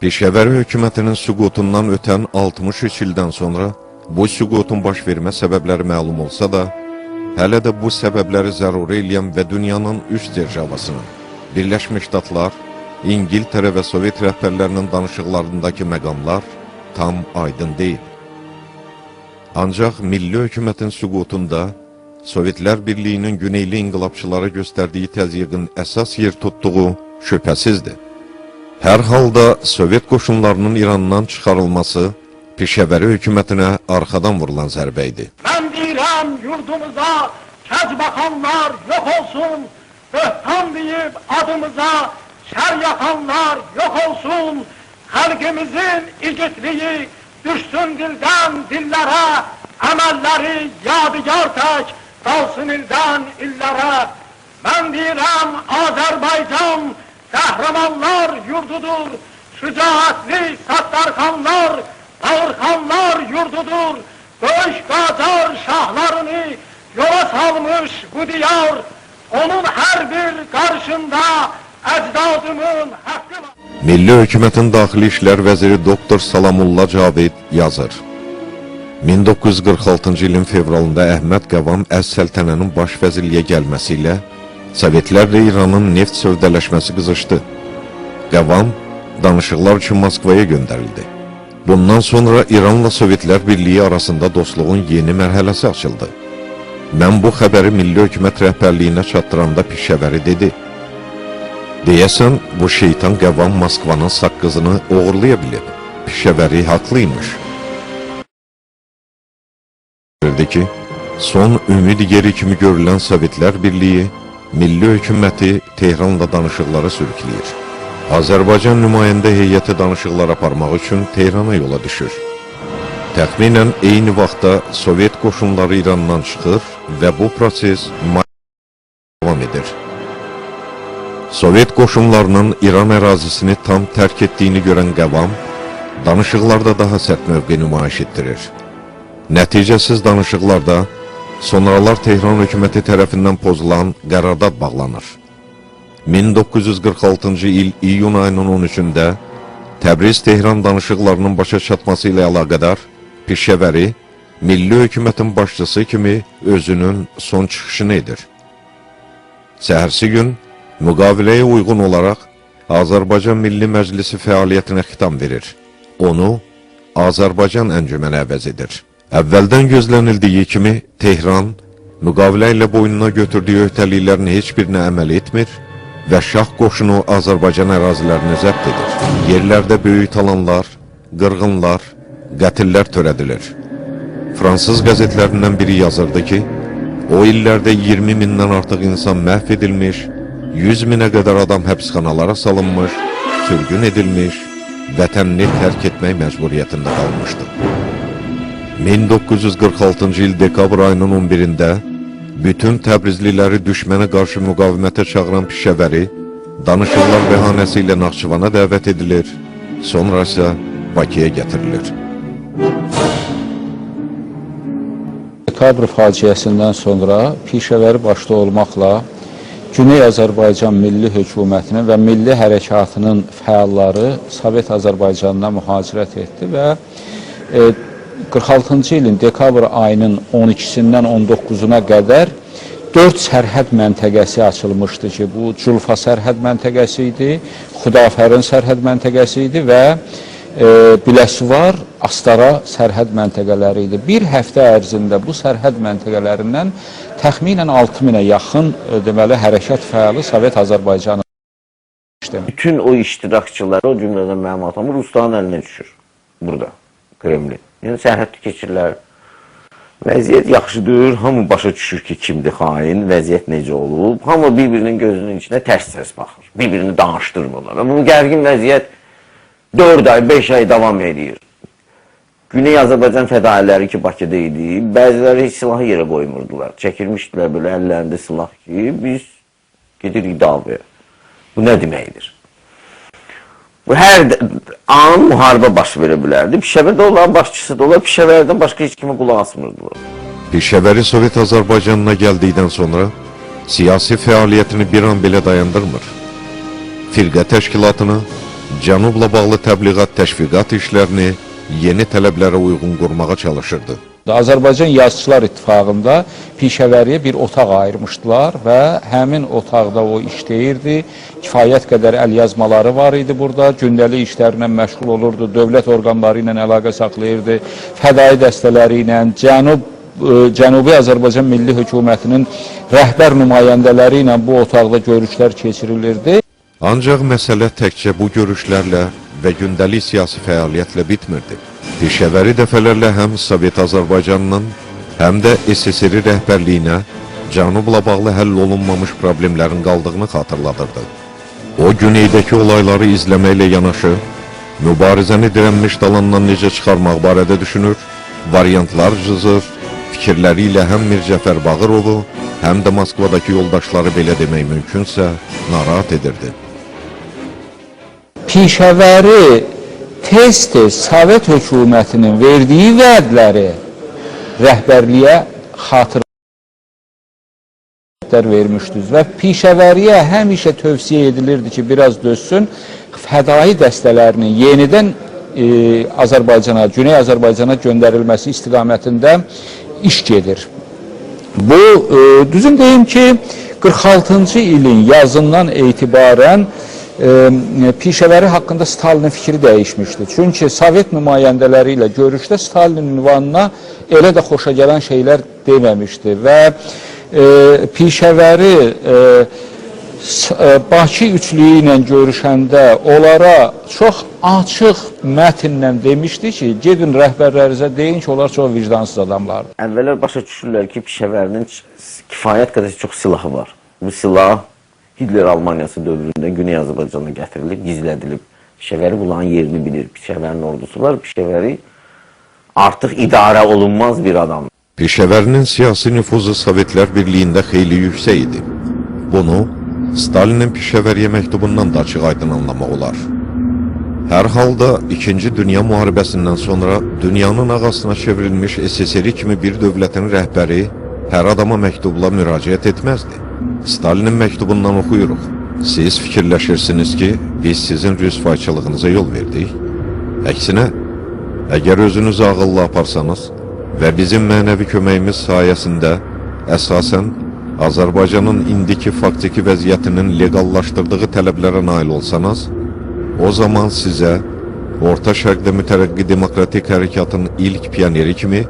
Pişəvəri hökumətinin süqutundan ötən 63 ildən sonra bu süqutun baş vermə səbəbləri məlum olsa da, hələ də bu səbəbləri zəruri eləyən və dünyanın üç dərjavasının, Birləşmiş Ştatlar, İngiltərə və Sovet rəhbərlərinin danışıqlarındakı məqamlar tam aydın deyil. Ancaq milli hökumətin süqutunda Sovetlər Birliyinin Güneyli inqilabçılara göstərdiyi təzyiqin əsas yer tutduğu şübhəsizdir. Hər halda Sovet qoşunlarının İrandan çıxarılması Pişəvəri hökumətinə arxadan vurulan zərbə idi. Mən deyirəm yurdumuza kəc baxanlar yox olsun, böhtan deyib adımıza şər yaxanlar yox olsun, xalqımızın igidliyi düşsün dildən dillərə, əməlləri yadigar tək qalsın ildən illərə. Mən deyirəm Azərbaycan qəhrəmanlar yurdudur, şücaətli Sattarxanlar, Ağırxanlar yurdudur, Böyük Qacar şahlarını yola salmış bu diyar, onun hər bir qarşında əcdadımın haqqı var. Milli Hökumətin Daxili İşlər Vəziri Doktor Salamulla Cavid yazır. 1946-cı ilin fevralında Əhməd Qəvam Əz-Səltənənin baş vəzirliyə gəlməsi ilə Sovetlərlə İranın neft sövdələşməsi qızışdı. Qəvam danışıqlar üçün Moskvaya göndərildi. Bundan sonra İranla Sovetlər Birliyi arasında dostluğun yeni mərhələsi açıldı. Mən bu xəbəri Milli Hökumət rəhbərliyinə çatdıranda Pişəvəri dedi: "Deyəsən bu şeytan Qəvam Moskvanın saqqızını oğurlaya bilib. Pişəvəri haqlıymış." Bildirdi ki, son ümid yeri kimi görülən Sovetlər Birliyi milli hökuməti Tehranla danışıqlara sürükləyir. Azərbaycan nümayəndə heyəti danışıqlar aparmaq üçün Tehrana yola düşür. Təxminən eyni vaxtda Sovet qoşunları İrandan çıxır və bu proses may davam edir. Sovet qoşunlarının İran ərazisini tam tərk etdiyini görən Qəvam, danışıqlarda daha sərt mövqe nümayiş etdirir. Nəticəsiz danışıqlarda sonralar Tehran hökuməti tərəfindən pozulan qərardad bağlanır. 1946-cı il iyun ayının 13-də Təbriz-Tehran danışıqlarının başa çatması ilə əlaqədar Pişəvəri milli hökumətin başçısı kimi özünün son çıxışını edir. Səhərsi gün müqaviləyə uyğun olaraq Azərbaycan Milli Məclisi fəaliyyətinə xitam verir. Onu Azərbaycan Əncüməni əvəz edir. Əvvəldən gözlənildiyi kimi Tehran müqavilə ilə boynuna götürdüyü öhdəliklərin heç birinə əməl etmir və şah qoşunu Azərbaycan ərazilərini zəbt edir. Yerlərdə böyük talanlar, qırğınlar, qətillər törədilir. Fransız qəzetlərindən biri yazırdı ki, o illərdə 20 mindən artıq insan məhv edilmiş, 100 minə qədər adam həbsxanalara salınmış, sürgün edilmiş, vətənini tərk etmək məcburiyyətində qalmışdı. 1946-cı il dekabr ayının 11-də bütün Təbrizliləri düşmənə qarşı müqavimətə çağıran Pişəvəri danışıqlar bəhanəsi ilə Naxçıvana dəvət edilir, sonra isə Bakıya gətirilir. Dekabr faciəsindən sonra Pişəvəri başda olmaqla Güney Azərbaycan Milli Hökumətinin və Milli Hərəkatının fəalları Sovet Azərbaycanına mühacirət etdi və 46-cı ilin dekabr ayının 12-sindən 19-una qədər 4 sərhəd məntəqəsi açılmışdı ki, bu Culfa sərhəd məntəqəsi idi, Xudafərin sərhəd məntəqəsi idi və Biləsuvar, Astara sərhəd məntəqələri idi. Bir həftə ərzində bu sərhəd məntəqələrindən təxminən 6000-ə yaxın deməli hərəkat fəalı Sovet Azərbaycanı. Bütün o iştirakçılar, o cümlədən mənim atam Rusların əlinə düşür burada, Kremlin. Yəni sərhəd keçirlər. Vəziyyət yaxşıdır, hamı başa düşür ki, kimdir xain, vəziyyət necə olub. Hamı bir-birinin gözünün içinə tərs-tərs baxır, bir-birini danışdırmırlar. Və bu gərgin vəziyyət 4 ay, 5 ay davam edir. Güney Azərbaycan fədailləri ki, Bakıda idi, bəziləri heç silahı yerə qoymurdular. Çəkilmişdilər belə əllərində silah ki, biz gedirik davaya. Bu nə deməkdir? Bu hər an müharibə baş verə bilərdi. Pişəvər də onların başçısı da olar, Pişəvərdən başqa heç kimə qulaq asmırdılar. Pişəvəri Sovet Azərbaycanına gəldikdən sonra siyasi fəaliyyətini bir an belə dayandırmır. Firqə təşkilatını, Cənubla bağlı təbliğat təşviqat işlərini yeni tələblərə uyğun qurmağa çalışırdı. Azərbaycan Yazıçılar İttifaqında Pişəvəriyə bir otaq ayırmışdılar və həmin otaqda o işləyirdi. Kifayət qədər əlyazmaları var idi burada, gündəlik işlərlə məşğul olurdu, dövlət orqanları ilə əlaqə saxlayırdı, fədai dəstələri ilə, Cənubi Azərbaycan Milli Hökumətinin rəhbər nümayəndələri ilə bu otaqda görüşlər keçirilirdi. Ancaq məsələ təkcə bu görüşlərlə və gündəlik siyasi fəaliyyətlə bitmirdi. Pişəvəri dəfələrlə həm Sovet Azərbaycanının, həm də SSR rəhbərliyinə Cənubla bağlı həll olunmamış problemlərin qaldığını xatırladırdı. O, güneydəki olayları izləməklə yanaşı, mübarizəni dirənmiş dalandan necə çıxarmaq barədə düşünür, variantlar cızır, fikirləri ilə həm Mircəfər Bağırovu, həm də Moskvadakı yoldaşları belə demək mümkünsə, narahat edirdi. Pişəvəri tez-tez Sovet hökumətinin verdiyi vədləri rəhbərliyə xatırlar vermişdiniz və Pişəvəriyə həmişə tövsiyə edilirdi ki, biraz dözsün, fədai dəstələrinin yenidən Azərbaycana, Güney Azərbaycana göndərilməsi istiqamətində iş gedir. Bu, düzün deyim ki, 46-cı ilin yazından etibarən Pişəvəri haqqında Stalinin fikri dəyişmişdi. Çünki Sovet nümayəndələri ilə görüşdə Stalinin ünvanına elə də xoşa gələn şeylər deməmişdi və Pişəvəri Bakı üçlüyü ilə görüşəndə onlara çox açıq mətnlə demişdi ki, gedin rəhbərlərinizə deyin ki, onlar çox vicdansız adamlardır. Əvvəllər başa düşürlər ki, Pişəvərinin kifayət qədər çox silahı var. Bu silah Hitler Almaniyası dövründə Güney Azərbaycana gətirilib, gizlədilib. Pişəvəri bunların yerini bilir. Pişəvərinin ordusu var. Pişəvəri artıq idarə olunmaz bir adam. Pişəvərinin siyasi nüfuzu Sovetlər Birliyində xeyli yüksək idi. Bunu Stalinin Pişəvəriyə məktubundan da açıq-aydın anlamaq olar. Hər halda İkinci Dünya Müharibəsindən sonra dünyanın ağasına çevrilmiş SSR kimi bir dövlətin rəhbəri hər adama məktubla müraciət etməzdi. Stalinin məktubundan oxuyuruq. Siz fikirləşirsiniz ki, biz sizin rüsvayçılığınıza yol verdik. Əksinə, əgər özünüzü ağıllı aparsanız və bizim mənəvi köməyimiz sayəsində əsasən Azərbaycanın indiki faktiki vəziyyətinin legallaşdırdığı tələblərə nail olsanız, o zaman sizə Orta Şərqdə mütərəqqi demokratik hərəkatın ilk pioneri kimi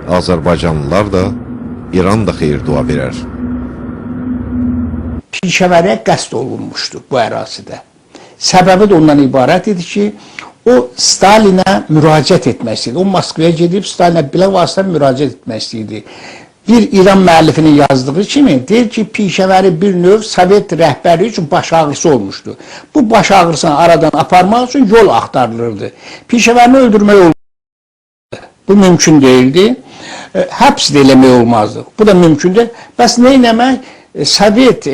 Azərbaycanlılar da, İran da xeyir dua verər. Pişəvəriyə qəsd olunmuşdu bu ərazidə. Səbəbi də ondan ibarət idi ki, o Stalinə müraciət etmək istəyirdi. O Moskvaya gedib Stalinə bilavasitə müraciət etmək istəyirdi. Bir İran müəllifinin yazdığı kimi deyir ki, Pişəvəri bir növ Sovet rəhbəri üçün baş ağrısı olmuşdu. Bu baş ağrısını aradan aparmaq üçün yol axtarılırdı. Pişəvərini öldürmək olmazdı. Bu mümkün değildi. Həbs də eləmək olmazdı. Bu da mümkündür. Bəs nə eləmək? Sovet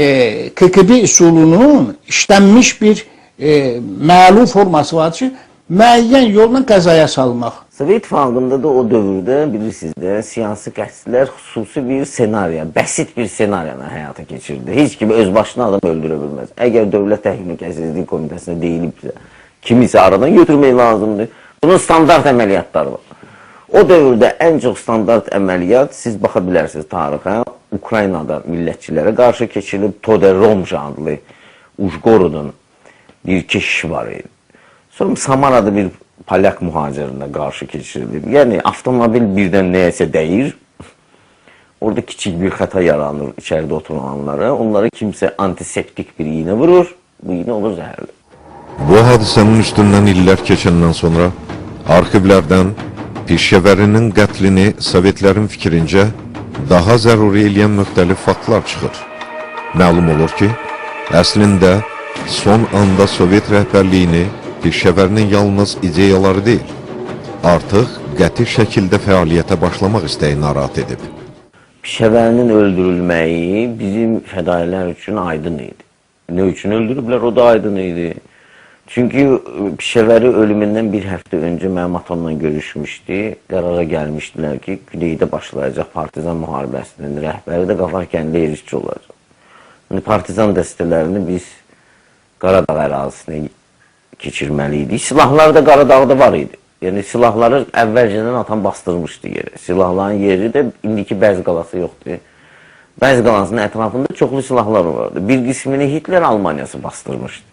KGB üsulunun işlənmiş bir məlum forması var ki, müəyyən yolla qəzaya salmaq. Sovet İttifaqında da o dövrdə bilirsiniz də siyasi qəsdlər xüsusi bir senaryo, bəsit bir senaryo həyata keçirdi. Heç kim öz başına adam öldürə bilməz. Əgər Dövlət Təhlükəsizlik Komitəsinə deyilibsə, kimisə aradan götürmək lazımdır. Bunun standart əməliyyatları var. O dövrdə ən çox standart əməliyyat, siz baxa bilərsiniz tarixə, Ukraynada millətçilərə qarşı keçirilib Toder Romja adlı Ujgorodun bir keşişi var idi. Sonra Samarada bir polyak mühacirinə qarşı keçirilib. Yəni avtomobil birdən nəyəsə dəyir. Orada kiçik bir xəta yaranır içəridə oturanlara. Onlara kimsə antiseptik bir iğnə vurur. Bu iğnə olur zəhərli. Bu hadisənin üstündən illər keçəndən sonra arxivlərdən Pişəvərinin qətlini Sovetlərin fikrincə daha zəruri eləyən müxtəlif faktlar çıxır. Məlum olur ki, əslində son anda Sovet rəhbərliyini Pişəvərinin yalnız ideyaları deyil, artıq qəti şəkildə fəaliyyətə başlamaq istəyi narahat edib. Pişəvərinin öldürülməyi bizim fədailər üçün aydın idi. Nə üçün öldürüblər, o da aydın idi. Çünki Pişəvəri ölümündən bir həftə öncə mənim atamla görüşmüşdü. Qərara gəlmişdilər ki, Güneydə başlayacaq partizan müharibəsinin rəhbəri də Qafar kəndli Erişçi olacaq. Yəni, partizan dəstələrini biz Qaradağ ərazisinə keçirməli idi. Silahlar da Qaradağda var idi. Yəni silahları əvvəlcədən atam bastırmışdı yerə. Silahların yeri də indiki Bəz qalası yoxdur. Bəz qalasının ətrafında çoxlu silahlar vardı. Bir qismini Hitler Almaniyası bastırmışdı.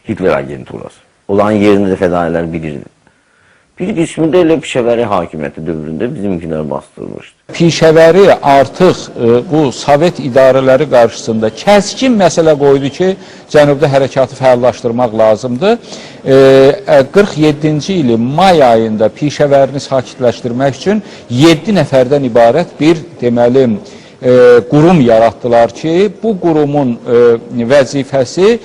Hitler agenturası. Onların yerini də fədailər bilirdi. Bir qismi də elə Pişəvəri hakimiyyəti dövründə bizimkilər bastırmışdı. Pişəvəri artıq bu Sovet idarələri qarşısında kəskin məsələ qoydu ki, cənubda hərəkatı fəallaşdırmaq lazımdır. 47-ci ilin may ayında Pişəvərini sakitləşdirmək üçün 7 nəfərdən ibarət bir deməli qurum yaratdılar ki, bu qurumun vəzifəsi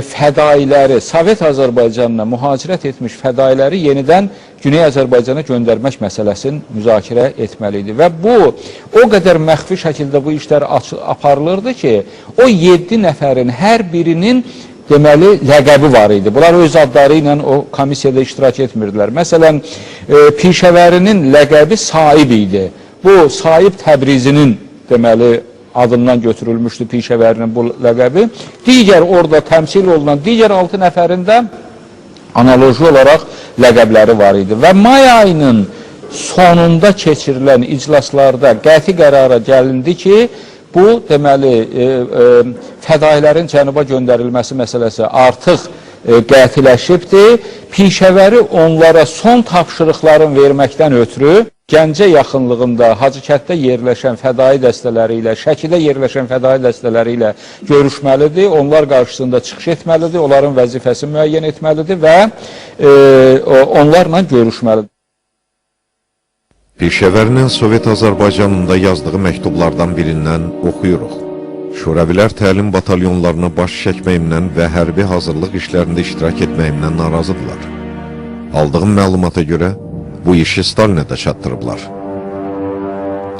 fədailəri, Sovet Azərbaycanına mühacirət etmiş fədailəri yenidən Güney Azərbaycana göndərmək məsələsini müzakirə etməli idi. Və bu, o qədər məxfi şəkildə bu işlər aparılırdı ki, o 7 nəfərin hər birinin deməli ləqəbi var idi. Bunlar öz adları ilə o komissiyada iştirak etmirdilər. Məsələn, Pişəvərinin ləqəbi Saib idi. Bu, Saib Təbrizinin deməli adından götürülmüşdü Pişəvərinin bu ləqəbi. Digər orada təmsil olunan digər 6 nəfərin də analoji olaraq ləqəbləri var idi. Və may ayının sonunda keçirilən iclaslarda qəti qərara gəlindi ki, bu deməli fədailərin cənuba göndərilməsi məsələsi artıq qətiləşibdir. Pişəvəri onlara son tapşırıqların verməkdən ötürü Gəncə yaxınlığında Hacıkətdə yerləşən fədai dəstələri ilə, Şəkidə yerləşən fədai dəstələri ilə görüşməlidir, onlar qarşısında çıxış etməlidir, onların vəzifəsini müəyyən etməlidir və onlarla görüşməlidir. Pişəvərinin Sovet Azərbaycanında yazdığı məktublardan birindən oxuyuruq. Şurəvilər təlim batalyonlarına baş çəkməyimdən və hərbi hazırlıq işlərində iştirak etməyimdən narazıdırlar. Aldığım məlumata görə bu işi Stalinə də çatdırıblar.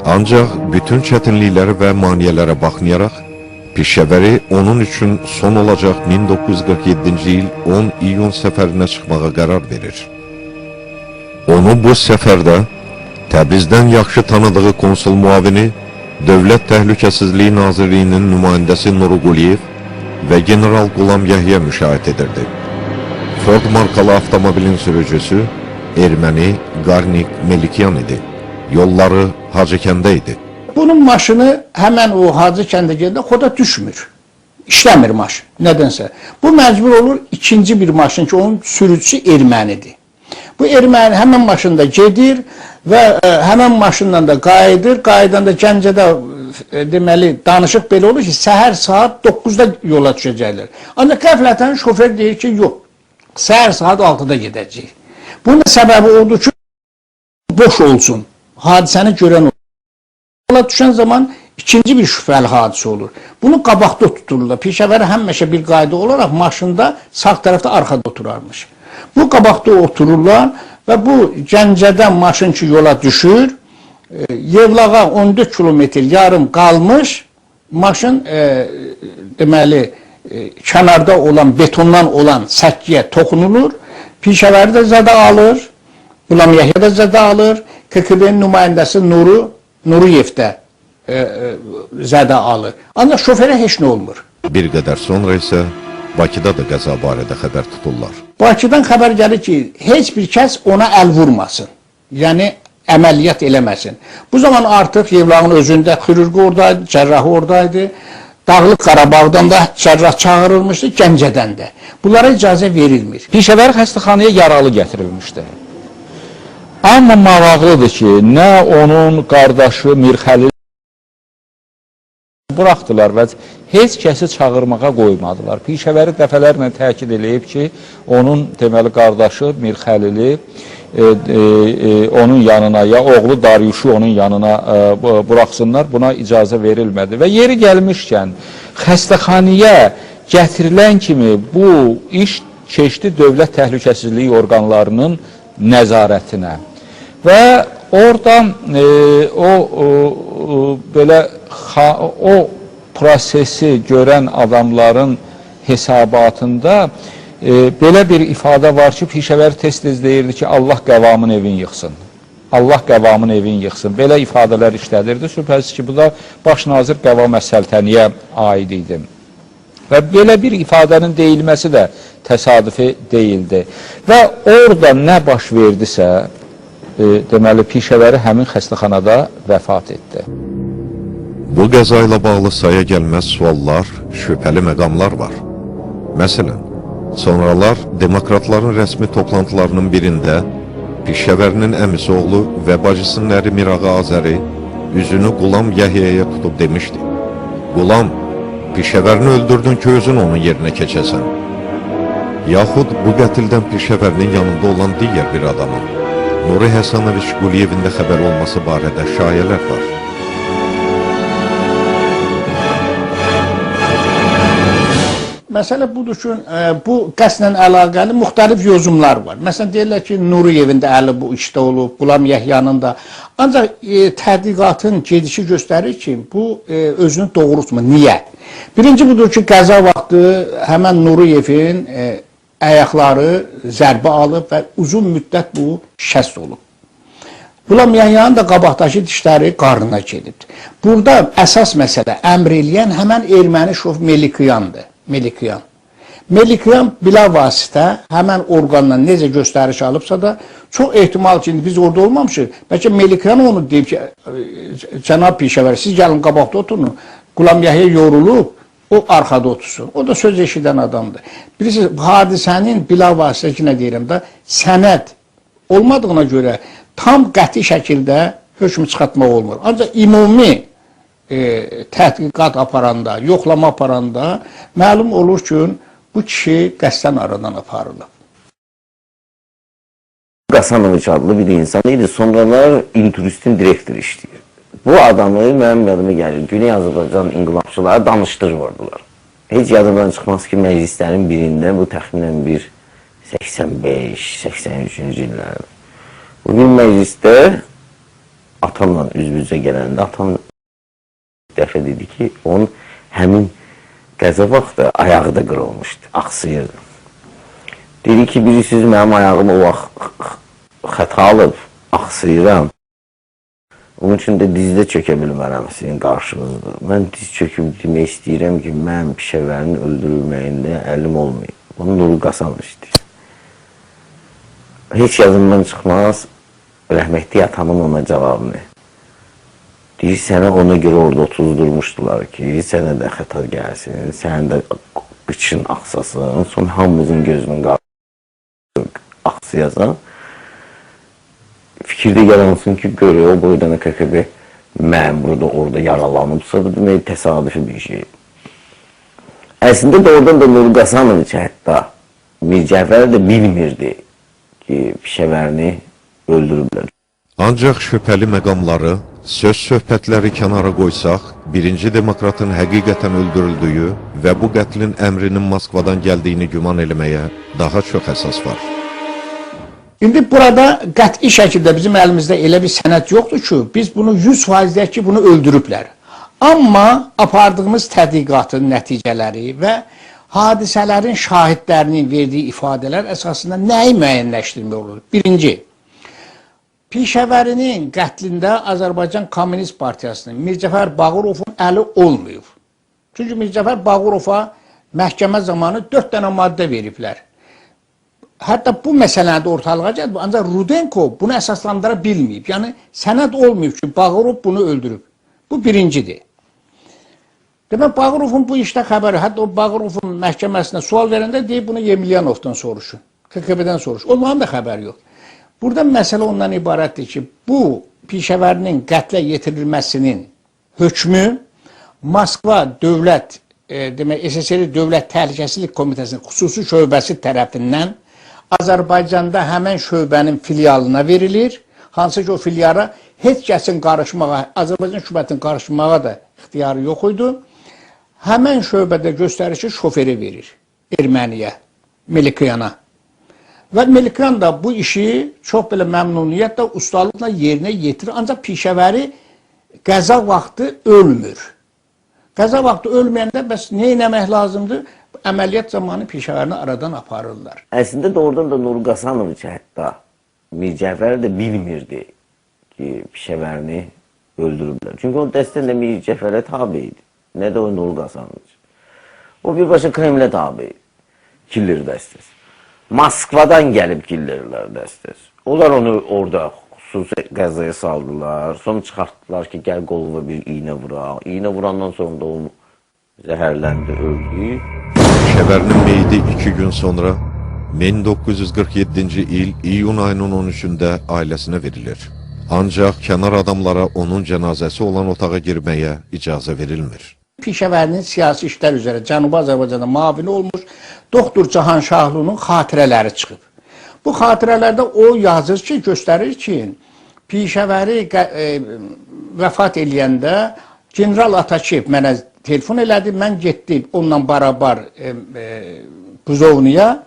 Ancaq bütün çətinliklərə və maneələrə baxmayaraq, Pişəvəri onun üçün son olacaq 1947-ci il 10 iyun səfərinə çıxmağa qərar verir. Onu bu səfərdə Təbrizdən yaxşı tanıdığı konsul muavini, Dövlət Təhlükəsizliyi Nazirliyinin nümayəndəsi Nuru Quliyev və general Qulam Yəhya müşayiət edirdi. Ford markalı avtomobilin sürücüsü erməni Qarnik Melikyan idi. Yolları Hacıkəndə idi. Bunun maşını həmən o Hacıkəndə gedəndə xoda düşmür. İşləmir maşın, nədənsə. Bu məcbur olur ikinci bir maşın ki, onun sürücüsü ermənidir. Bu erməni həmən maşında gedir və həmən maşından da qayıdır. Qayıdanda Gəncədə deməli danışıq belə olur ki, səhər saat 9-da yola düşəcəklər. Ancaq qəflətən şofer deyir ki, yox, səhər saat 6-da gedəcək. Bunun səbəbi odur ki, boş olsun, hadisəni görən olsun. Yola düşən zaman ikinci bir şübhəli hadisə olur. Bunu qabaqda tuturlar. Pişəvəri həmişə bir qayda olaraq maşında sağ tərəfdə arxada oturarmış. Bu qabaqda otururlar və bu Gəncədən maşın ki yola düşür, Yevlağa 14 kilometr yarım qalmış maşın deməli kənarda olan betondan olan səkkiyə toxunulur. Pişəvəri də zədə alır, Qulam Yəhya da zədə alır, KKB-nin nümayəndəsi Nuriyev də zədə alır. Ancaq şoferə heç nə olmur. Bir qədər sonra isə Bakıda da qəza barədə xəbər tuturlar. Bakıdan xəbər gəlir ki, heç bir kəs ona əl vurmasın. Yəni əməliyyat eləməsin. Bu zaman artıq Yevlağın özündə xirurqu oradaydı, cərrahı oradaydı. Dağlıq Qarabağdan da cərrah çağırılmışdı, Gəncədən də. Bunlara icazə verilmir. Pişəvəri xəstəxanaya yaralı gətirilmişdi. Amma maraqlıdır ki, nə onun qardaşı Mirxəlil buraxdılar və heç kəsi çağırmağa qoymadılar. Pişəvəri dəfələrlə təkid eləyib ki, onun deməli qardaşı Mirxəlili onun yanına ya oğlu Daryuşu onun yanına buraxsınlar, buna icazə verilmədi. Və yeri gəlmişkən xəstəxanaya gətirilən kimi bu iş keçdi dövlət təhlükəsizliyi orqanlarının nəzarətinə. Və orada o prosesi görən adamların hesabatında belə bir ifadə var ki, Pişəvəri tez-tez deyirdi ki, Allah Qəvamın evini yıxsın. Allah Qəvamın evini yıxsın. Belə ifadələr işlədirdi. Şübhəsiz ki, bu da baş nazir Qəvam Əs-Səltəniyə aid idi. Və belə bir ifadənin deyilməsi də təsadüfi deyildi. Və orada nə baş verdisə, deməli Pişəvəri həmin xəstəxanada vəfat etdi. Bu qəza ilə bağlı saya gəlməz suallar, şübhəli məqamlar var. Məsələn, sonralar demokratların rəsmi toplantılarının birində Pişəvərinin əmisi oğlu və bacısının əri Mirağa Azəri üzünü Qulam Yahyaya tutub demişdi: "Qulam, Pişəvərini öldürdün ki, özün onun yerinə keçəsən." Yaxud bu qətildən Pişəvərinin yanında olan digər bir adamın, Nuri Həsənoviç Quliyevin də xəbəri olması barədə şayələr var. Məsələ budur ki, bu qəslə əlaqəli müxtəlif yozumlar var. Məsələn, deyirlər ki, Nuriyevin də əli bu işdə olub, Qulam Yəhyanın da. Ancaq tədqiqatın gedişi göstərir ki, bu özünü doğrultmur. Niyə? Birinci budur ki, qəza vaxtı həmən Nuriyevin ayaqları zərbə alıb və uzun müddət bu şikəst olub. Qulam Yəhyanın da qabaqdakı dişləri qarnına gedibdir. Burada əsas məsələ əmr eləyən həmən erməni şof Melikyandır. Melikyan. Melikyan bilavasitə həmən orqandan necə göstəriş alıbsa da, çox ehtimal ki, biz orada olmamışıq. Bəlkə Melikyan onu deyib ki, cənab Pişəvər, siz gəlin qabaqda oturun. Qulam Yəhya yorulub, o arxada otursun. O da söz eşidən adamdır. Bilirsiniz, hadisənin bilavasitə ki, nə deyirəm də, sənəd olmadığına görə tam qəti şəkildə hökm çıxartmaq olmur. Ancaq ümumi tədqiqat aparanda, yoxlama aparanda məlum olur ki, bu kişi qəsdən aradan aparılıb. Qasanoviç adlı bir insan idi. Sonralar İnturistin direktoru işləyir. Bu adamı mənim yadıma gəlir. Güney Azərbaycan inqilabçıları danışdırmırdılar. Heç yadımdan çıxmaz ki, məclislərin birində bu təxminən bir 85-83-cü illər. Bu bir məclisdə atamla üz-üzə gələndə atam dəfə dedi ki, onun həmin qəza vaxtı ayağı da qırılmışdı, axsıyırdı. Dedi ki, bilirsiniz, mənim ayağım o vaxt xəta alıb, axsıyıram. Onun üçün də dizdə çökə bilmərəm sizin qarşınızda. Mən diz çöküb demək istəyirəm ki, mənim Pişəvərinin öldürülməyində əlim olmayıb. Bunu Nuri Qasanoviç deyir. Heç yadımdan çıxmaz rəhmətli atamın ona cavabını. Deyir, sənə ona görə orada otuzdurmuşdular ki, sənə də xəta gəlsin, sənin də qıçın axsasın, sonra hamımızın gözünün qarşısında axsayasan. Fikirdə yaransın ki, görür, o boydan KKB məmuru da orada yaralanıbsa, bu demək təsadüfi bir şey. Əslində doğrudan da Nuri Qasanoviç hətta Mircəfər də bilmirdi ki, Pişəvərini öldürüblər. Ancaq şübhəli məqamları, söz söhbətləri kənara qoysaq, birinci demokratın həqiqətən öldürüldüyü və bu qətlin əmrinin Moskvadan gəldiyini güman eləməyə daha çox əsas var. İndi burada qəti şəkildə bizim əlimizdə elə bir sənəd yoxdur ki, biz bunu 100% deyək ki, bunu öldürüblər. Amma apardığımız tədqiqatın nəticələri və hadisələrin şahidlərinin verdiyi ifadələr əsasında nəyi müəyyənləşdirmək olur? Birinci, Pişəvərinin qətlində Azərbaycan Komünist Partiyasının Mircəfər Bağırovun əli olmayıb. Çünki Mircəfər Bağırova məhkəmə zamanı 4 dənə maddə veriblər. Hətta bu məsələni də ortalığa gəldi, ancaq Rudenko bunu əsaslandıra bilməyib. Yəni sənəd olmayıb ki, Bağırov bunu öldürüb. Bu birincidir. Demək, Bağırovun bu işdə xəbəri, hətta o Bağırovun məhkəməsinə sual verəndə deyib bunu Yemelyanovdan soruşun, KKB-dən soruşun. Onların da xəbəri yox. Burada məsələ ondan ibarətdir ki, bu Pişəvərinin qətlə yetirilməsinin hökmü Moskva Dövlət, demək, SSR Dövlət Təhlükəsizlik Komitəsinin xüsusi şöbəsi tərəfindən Azərbaycanda həmən şöbənin filialına verilir. Hansı ki, o filiala heç kəsin qarışmağa, Azərbaycan hökumətinin qarışmağa da ixtiyarı yox idi. Həmən şöbədə göstərişi şoferi verir erməniyə, Melikyana. Və Melikyan da bu işi çox belə məmnuniyyətlə, ustalıqla yerinə yetirir. Ancaq Pişəvəri qəza vaxtı ölmür. Qəza vaxtı ölməyəndə bəs nə etmək lazımdır? Əməliyyat zamanı Pişəvərini aradan aparırlar. Əslində doğrudan da Nuri Qasanoviç hətta Mircəfər də bilmirdi ki, Pişəvərini öldürüblər. Çünki o dəstən də Mircəfərə tabe idi. Nə də o Nuri Qasanoviç. O birbaşa Kremlə tabe. Killer dəstəsi. Moskvadan gəlib killerlər dəstəsi. Onlar onu orada xüsusi qəzaya saldılar. Sonra çıxartdılar ki, gəl qoluna bir iynə vuraq. İynə vurandan sonra da o zəhərləndi, öldü. Pişəvərinin meyidi 2 gün sonra 1947-ci il iyun ayının 13-ündə ailəsinə verilir. Ancaq kənar adamlara onun cənazəsi olan otağa girməyə icazə verilmir. Pişəvərinin siyasi işlər üzrə Cənubi Azərbaycanda mavini olmuş doktor Cahan Şahlunun xatirələri çıxıb. Bu xatirələrdə o yazır ki, göstərir ki, Pişəvəri vəfat eləyəndə General Atakiyev mənə telefon elədi, mən getdim onunla barabar Buzovniya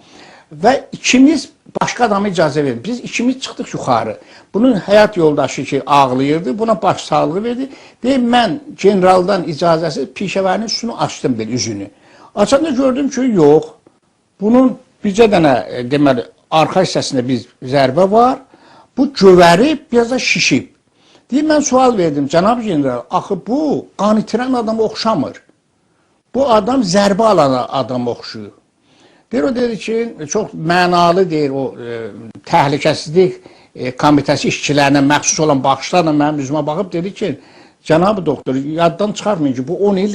və ikimiz başqa adama icazə verdi. Biz ikimiz çıxdıq yuxarı. Bunun həyat yoldaşı ki, ağlayırdı, buna başsağlığı verdi. Deyir, mən generaldan icazəsiz Pişəvərinin üstünü açdım belə üzünü. Açanda gördüm ki, yox. Bunun bircə dənə deməli, arxa hissəsində bir zərbə var. Bu gövərib, biraz da şişib. Deyir, mən sual verdim, cənab general, axı bu qan itirən adama oxşamır. Bu adam zərbə alan adama oxşuyur. Deyir, o dedi ki, çox mənalı deyir o təhlükəsizlik komitəsi işçilərinə məxsus olan baxışlarla mənim üzümə baxıb dedi ki, cənab doktor, yaddan çıxartmayın ki, bu 10 il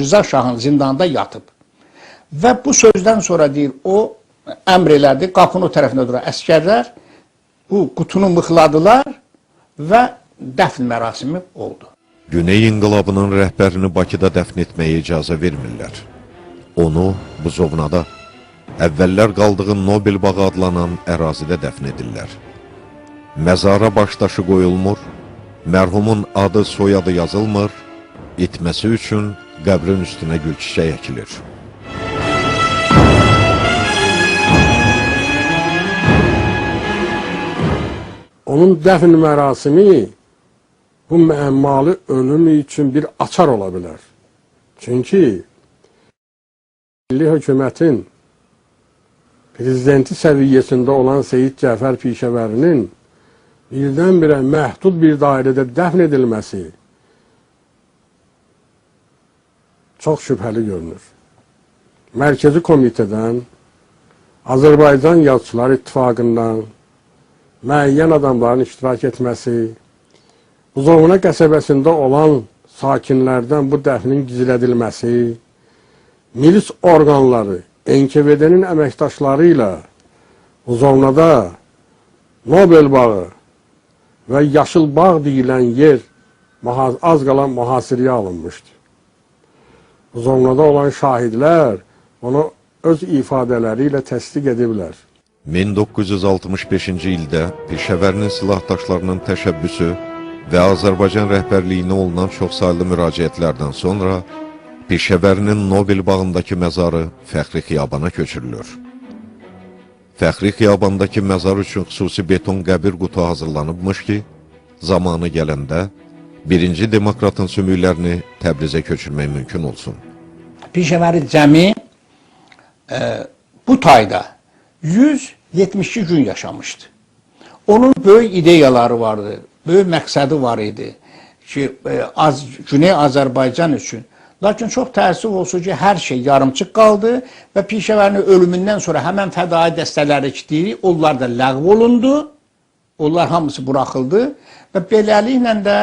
Rıza Şahın zindanda yatıb. Və bu sözdən sonra deyir, o əmr elədi, qapının o tərəfində duran əskərlər bu qutunu mıxladılar və dəfn mərasimi oldu. Güney İnqilabının rəhbərini Bakıda dəfn etməyə icazə vermirlər. Onu Buzovnada, əvvəllər qaldığı Nobel bağı adlanan ərazidə dəfn edirlər. Məzara başdaşı qoyulmur, mərhumun adı, soyadı yazılmır, itməsi üçün qəbrin üstünə gül çiçək əkilir. Onun dəfn mərasimi bu müəmmalı ölümü üçün bir açar ola bilər. Çünki milli hökumətin prezidenti səviyyəsində olan Seyid Cəfər Pişəvərinin birdən-birə məhdud bir dairədə dəfn edilməsi çox şübhəli görünür. Mərkəzi Komitədən, Azərbaycan Yazıçılar İttifaqından müəyyən adamların iştirak etməsi, Buzovna qəsəbəsində olan sakinlərdən bu dəfnin gizlədilməsi, milis orqanları NKVD-nin əməkdaşları ilə Buzovnada Nobel bağı və Yaşıl bağ deyilən yer az qala mühasirəyə alınmışdı. Buzovnada olan şahidlər bunu öz ifadələri ilə təsdiq ediblər. 1965-ci ildə Pişəvərinin silahdaşlarının təşəbbüsü və Azərbaycan rəhbərliyinə olunan çoxsaylı müraciətlərdən sonra Pişəvərinin Nobel bağındakı məzarı Fəxri Xiyabana köçürülür. Fəxri Xiyabandakı məzar üçün xüsusi beton qəbir qutu hazırlanıbmış ki, zamanı gələndə birinci demokratın sümüklərini Təbrizə köçürmək mümkün olsun. Pişəvəri cəmi bu tayda 172 gün yaşamışdı. Onun böyük ideyaları vardı, böyük məqsədi var idi ki, Güney Azərbaycan üçün. Lakin çox təəssüf olsun ki, hər şey yarımçıq qaldı və Pişəvərinin ölümündən sonra həmən fədai dəstələri ki, deyirik, onlar da ləğv olundu. Onlar hamısı buraxıldı və beləliklə də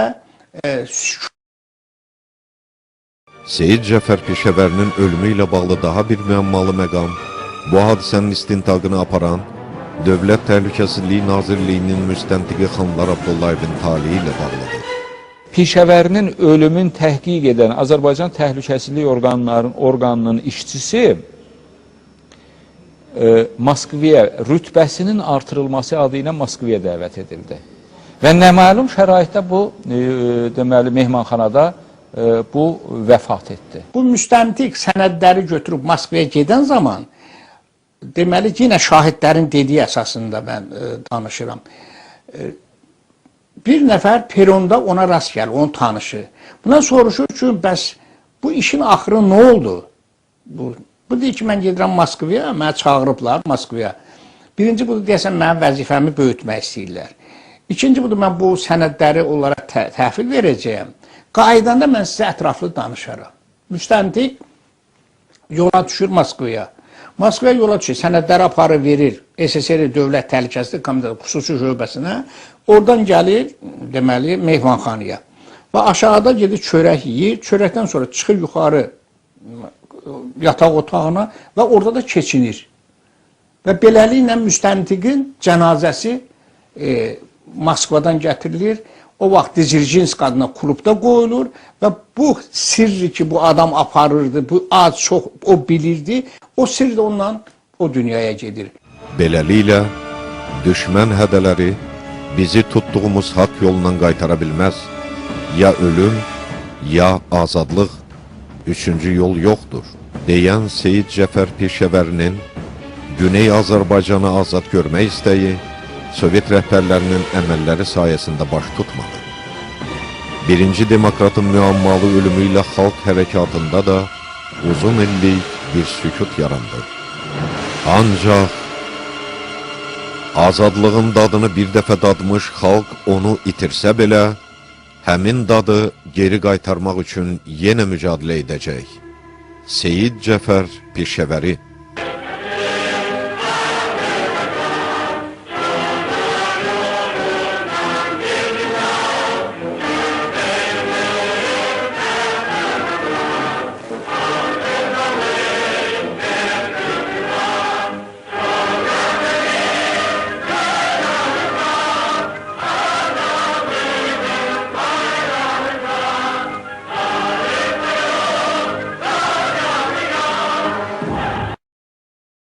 Seyid Cəfər Pişəvərinin ölümü ilə bağlı daha bir müəmmalı məqam, bu hadisənin istintaqını aparan Dövlət Təhlükəsizliyi Nazirliyinin müstəntiqi Xanlar Abdullayevin taleyi ilə bağlıdır. Pişəvərinin ölümün təhqiq edən Azərbaycan Təhlükəsizlik orqanının işçisi Moskvaya rütbəsinin artırılması adı ilə Moskvaya dəvət edildi. Və nəməlum şəraitdə bu deməli mehmanxanada bu vəfat etdi. Bu müstəntiq sənədləri götürüb Moskvaya gedən zaman, deməli yenə şahidlərin dediyi əsasında mən danışıram. Bir nəfər peronda ona rast gəlir, onun tanışı. Bundan soruşur ki, bəs bu işin axırı nə oldu? Bu deyir ki, mən gedirəm Moskvaya, mənə çağırıblar Moskvaya. Birinci budur, deyəsən, mənim vəzifəmi böyütmək istəyirlər. İkinci budur, mən bu sənədləri onlara təhvil verəcəyəm. Qaydanda mən sizə ətraflı danışaram. Müstəntiq Yola düşür Moskvaya. Moskvaya yola düşür, sənədləri aparır, verir SSR Dövlət Təhlükəsizlik Komitəsi xüsusi şöbəsinə. Oradan gəlir, deməli, mehmanxanaya. Və aşağıda gedir çörək yeyir. Çörəkdən sonra çıxır yuxarı yataq otağına və orada da keçinir. Və beləliklə müstəntiqin cənazəsi Moskvadan gətirilir. O vaxt Dzeržinsk adına klubda qoyulur və bu sirri ki, bu adam aparırdı, bu az çox o bilirdi, o sirr də ondan o dünyaya gedir. Beləliklə, düşmən hədələri bizi tutduğumuz haqq yolundan qaytara bilməz. Ya ölüm, ya azadlıq. Üçüncü yol yoxdur, deyən Seyid Cəfər Pişəvərinin Güney Azərbaycanı azad görmək istəyi Sovet rəhbərlərinin əməlləri sayəsində baş tutmadı. Birinci demokratın müammalı ölümü ilə xalq hərəkatında da uzun illik bir sükut yarandı. Ancaq azadlığın dadını bir dəfə dadmış xalq onu itirsə belə, həmin dadı geri qaytarmaq üçün yenə mücadilə edəcək. Seyid Cəfər Pişəvəri.